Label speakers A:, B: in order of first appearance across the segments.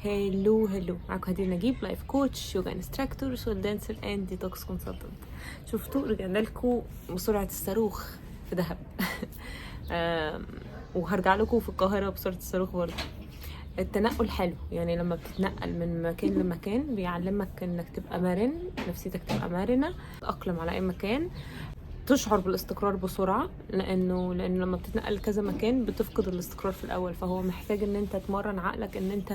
A: Hello hello، معاكم هدير نجيب، life coach، yoga instructor، soul dancer and detox consultant. شفتوا رجعنا لكم بسرعة الصاروخ في دهب، وهرجع لكم في القاهرة بسرعة الصاروخ برضه. التنقل حلو، يعني لما بتتنقل من مكان لمكان بيعلمك انك تبقى مرن، نفسيتك تبقى مرنة، تتأقلم على اي مكان، تشعر بالاستقرار بسرعة، لأنه لما بتتنقل كذا مكان بتفقد الاستقرار في الأول. فهو محتاج إن أنت تمرن عقلك إن أنت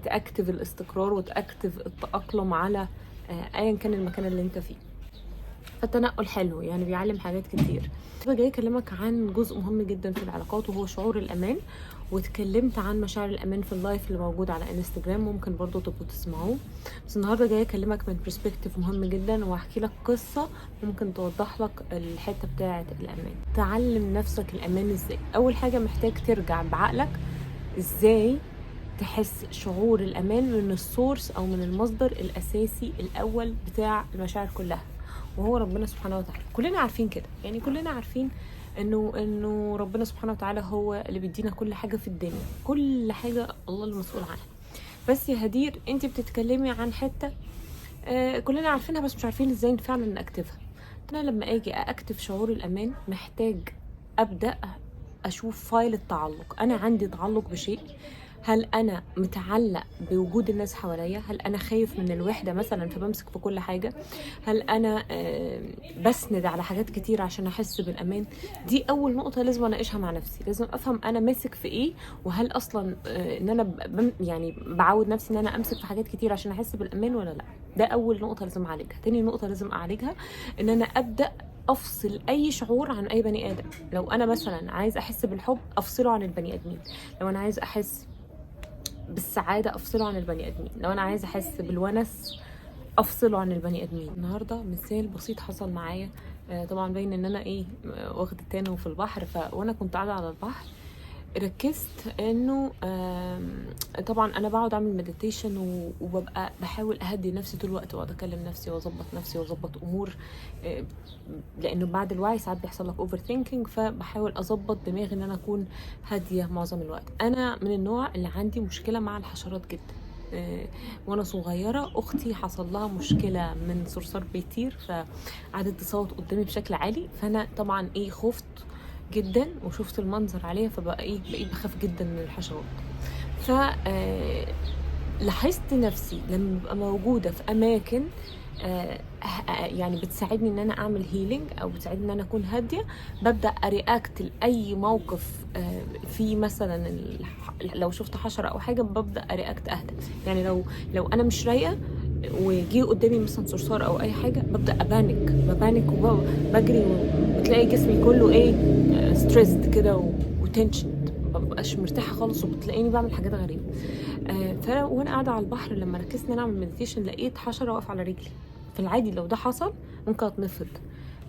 A: ت activate الاستقرار وت activate التأقلم على أيا كان المكان اللي أنت فيه. فالتنقل حلو، يعني بيعلم حاجات كتير. أنا جاي أكلمك عن جزء مهم جدا في العلاقات وهو شعور الأمان، واتكلمت عن مشاعر الأمان في ال live اللي موجود على انستجرام، ممكن برضو تبقوا تسمعوه. بس النهارده جاية اكلمك من perspective مهم جدا، وهحكي لك قصة ممكن توضح لك الحتة بتاعه الامان. تعلم نفسك الامان ازاي؟ اول حاجة محتاج ترجع بعقلك ازاي تحس شعور الامان من ال source او من المصدر الاساسي الاول بتاع المشاعر كلها، وهو ربنا سبحانه وتعالى. كلنا عارفين كده، يعني كلنا عارفين انه ربنا سبحانه وتعالى هو اللي بيدينا كل حاجة في الدنيا، كل حاجة الله المسؤول عنها. بس يا هدير انت بتتكلمي عن حتة كلنا عارفينها بس مش عارفين ازاي فعلا ن activate ها. انا لما اجي ا activate شعور الامان محتاج ابدا اشوف file التعلق. انا عندي تعلق بشيء؟ هل انا متعلق بوجود الناس حواليا؟ هل انا خايف من الوحدة مثلا فبمسك في كل حاجة؟ هل انا بسند على حاجات كتير عشان احس بالامان؟ دي اول نقطة لازم اناقشها مع نفسي، لازم افهم انا ماسك في ايه، وهل اصلا ان انا يعني بعود نفسي ان انا امسك في حاجات كتير عشان احس بالامان ولا لا. ده اول نقطة لازم اعالجها. تاني نقطة لازم اعالجها ان انا ابدا افصل اي شعور عن اي بني ادم. لو انا مثلا عايز احس بالحب افصله عن البني ادمين، لو انا عايز احس بالسعادة افصله عن البني ادمين، لو انا عايز احس بالونس افصله عن البني ادمين. النهارده مثال بسيط حصل معايا، طبعا باين ان انا واخده tan وفي البحر، وانا كنت قاعدة على البحر ركزت انه طبعا انا بقعد اعمل meditation وببقى بحاول اهدي نفسي طول الوقت، واقعد اكلم نفسي واظبط نفسي واظبط امور، لانه بعد الوعي ساعات بيحصل لك overthinking، فبحاول اظبط دماغي ان انا اكون هادية معظم الوقت. انا من النوع اللي عندي مشكلة مع الحشرات جدا، وانا صغيرة اختي حصل لها مشكلة من صرصار بيطير، فقعدت تصوت قدامي بشكل عالي، فانا طبعا خفت جدا وشفت المنظر عليها، فبقى بقيت بخاف جدا من الحشرات. ف لاحظت نفسي لما ببقى موجودة في اماكن يعني بتساعدني ان انا اعمل healing او بتساعدني ان انا اكون هادية، ببدا ا react لاي موقف، في مثلا لو شفت حشرة او حاجة ببدا ا react اهدى. يعني لو انا مش رايقة وجي قدامي مثلا صرصار او اي حاجة ببدا ا panic، ب panic وبجري، وتلاقي جسمي كله stressed كده و tension، ما ببقاش مرتاحة خالص، وبتلاقيني بعمل حاجات غريبة. فانا وانا قاعدة على البحر لما ركزت ان انا اعمل meditation لقيت حشرة واقفة على رجلي. في العادي لو ده حصل ممكن اتنفض،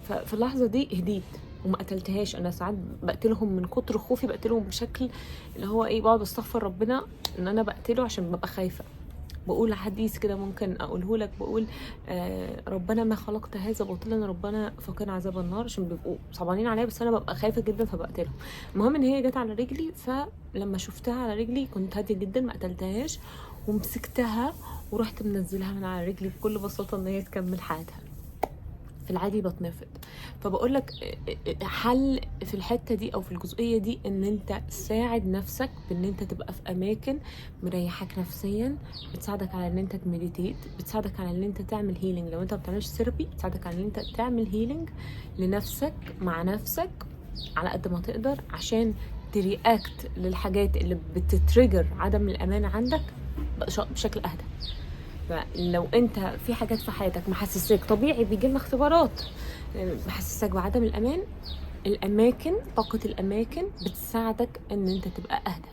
A: ففي اللحظة دي هديت وما قتلتهاش. انا ساعات بقتلهم من كتر خوفي، بقتلهم بشكل اللي هو بقعد استغفر ربنا ان انا بقتله عشان ببقى خايفة. بقول حديث كده ممكن اقوله لك، بقول ربنا ما خلقت هذا باطلا ربنا فقنا عذاب النار، عشان بيبقوا صعبانين عليا بس انا ببقى خايفة جدا فبقتلهم. المهم ان هي جت على رجلي، فلما شفتها على رجلي كنت هادية جدا، ما قتلتهاش ومسكتها ورحت منزلها من على رجلي بكل بساطة ان هي تكمل حياتها. في العادي بتنفض. فبقول لك حل في الحتة دي او في الجزئية دي ان انت ساعد نفسك بان انت تبقى في اماكن مريحك نفسيا، بتساعدك على ان انت ت meditate، بتساعدك على ان انت تعمل healing. لو انت ما بتعملش therapy بتساعدك على ان انت تعمل healing لنفسك مع نفسك على قد ما تقدر، عشان ت react للحاجات اللي بت trigger عدم الامان عندك بشكل اهدى. فلو انت في حاجات في حياتك محسساك، طبيعي بيجي لنا اختبارات محسساك بعدم الامان، الاماكن، طاقة الاماكن بتساعدك ان انت تبقى اهدى.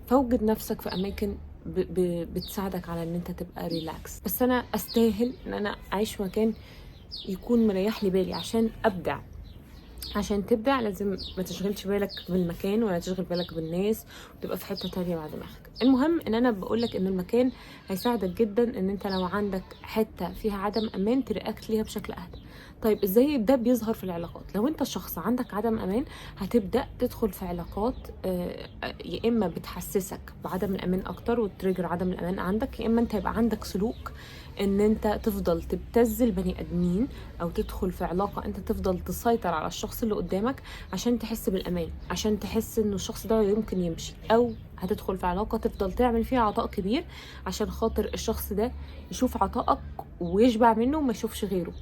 A: فوجد نفسك في اماكن بتساعدك على ان انت تبقى relax. بس انا استاهل ان انا اعيش في مكان يكون مريح لي بالي عشان ابدع. عشان تبدع لازم ما تشغلش بالك بالمكان ولا تشغل بالك بالناس، وتبقى في حتة تانية مع دماغك. المهم ان انا بقولك ان المكان هيساعدك جدا ان انت لو عندك حتة فيها عدم امان ت react ليها بشكل اهدى. طيب ازاي ده بيظهر في العلاقات؟ لو انت شخص عندك عدم امان، هتبدا تدخل في علاقات يا اما بتحسسك بعدم الامان اكتر وت trigger عدم الامان عندك، يا اما انت يبقى عندك سلوك ان انت تفضل تبتز البني ادمين او تدخل في علاقة انت تفضل تسيطر على الشخص اللي قدامك عشان تحس بالامان، عشان تحس انه الشخص ده يمكن يمشي. او هتدخل في علاقة تفضل تعمل فيها عطاء كبير عشان خاطر الشخص ده يشوف عطائك ويشبع منه وما يشوفش غيره.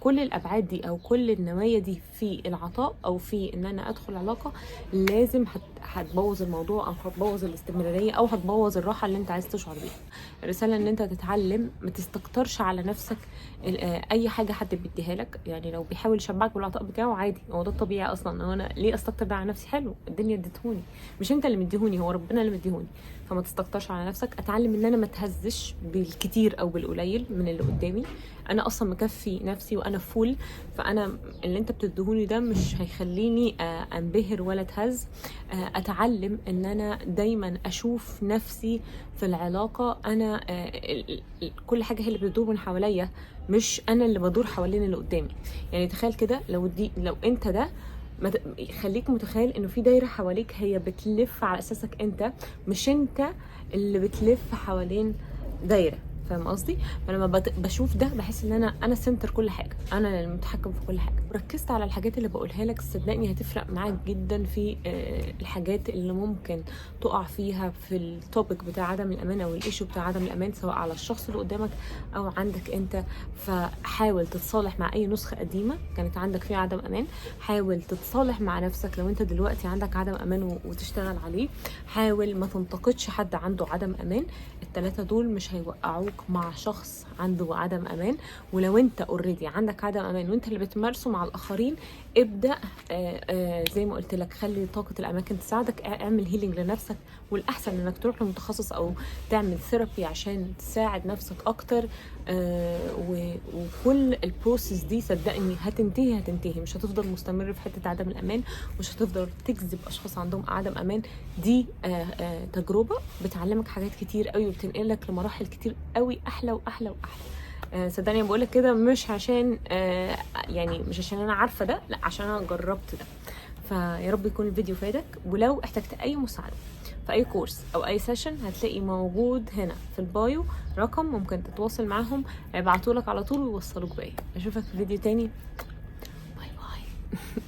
A: كل الابعاد دي او كل النوايا دي في العطاء او في ان انا ادخل علاقة لازم هتبوظ الموضوع، او هتبوظ الاستمرارية، او هتبوظ الراحة اللي انت عايز تشعر بيها. الرسالة ان انت تتعلم ما تستكترش على نفسك اي حاجة حد بيديها لك. يعني لو بيحاول يشبعك بالعطاء بتاعه عادي، هو ده الطبيعي اصلا. هو انا ليه استكتر ده على نفسي؟ حلو، الدنيا اديتهوني، مش انت اللي مديهوني، هو ربنا اللي مديهوني. فما تستكترش على نفسك. اتعلم ان انا ما اتهزش بالكتير او بالقليل من اللي قدامي. انا اصلا مكفي نفسي وانا full، فانا اللي انت بتديهوني ده مش هيخليني انبهر ولا اتهز. اتعلم ان انا دايما اشوف نفسي في العلاقة، انا كل حاجة هي اللي بتدور من حواليا، مش انا اللي بدور حوالين اللي قدامي. يعني تخيل كده لو انت ده ما خليك متخيل انه في دايرة حواليك هي بتلف على اساسك انت، مش انت اللي بتلف حوالين دايرة. فاهم قصدي؟ فلما بشوف ده بحس ان انا center كل حاجة، انا المتحكم في كل حاجة. ركزت على الحاجات اللي بقولها لك، صدقني هتفرق معاك جدا في الحاجات اللي ممكن تقع فيها في ال topic بتاع عدم الامان او ال issue بتاع عدم الامان، سواء على الشخص اللي قدامك او عندك انت. فحاول تتصالح مع اي نسخه قديمة كانت عندك فيها عدم امان، حاول تتصالح مع نفسك لو انت دلوقتي عندك عدم امان وتشتغل عليه. حاول ما تنتقدش حد عنده عدم امان، التلاتة دول مش هيوقعوك مع شخص عنده عدم امان. ولو انت already عندك عدم امان وانت اللي بتمارسه مع الاخرين، ابدا زي ما قلت لك، خلي طاقة الاماكن تساعدك، اعمل healing لنفسك، والاحسن انك تروح لمتخصص او تعمل therapy عشان تساعد نفسك اكتر. وكل ال process دي صدقني هتنتهي، مش هتفضل مستمر في حتة عدم الامان، مش هتفضل تجذب اشخاص عندهم عدم امان. دي تجربه بتعلمك حاجات كتير قوي وبتنقلك لمراحل كتير قوي احلى واحلى واحلى. صدقني بقولك كده مش عشان يعني مش عشان انا عارفه ده، لا عشان انا جربت ده. فيا رب يكون الفيديو فادك، ولو احتجت اي مساعدة في اي course او اي session هتلاقي موجود هنا في ال bio رقم ممكن تتواصل معاهم، هيبعتولك على طول ويوصلوك بيا. اشوفك في فيديو تاني، bye bye.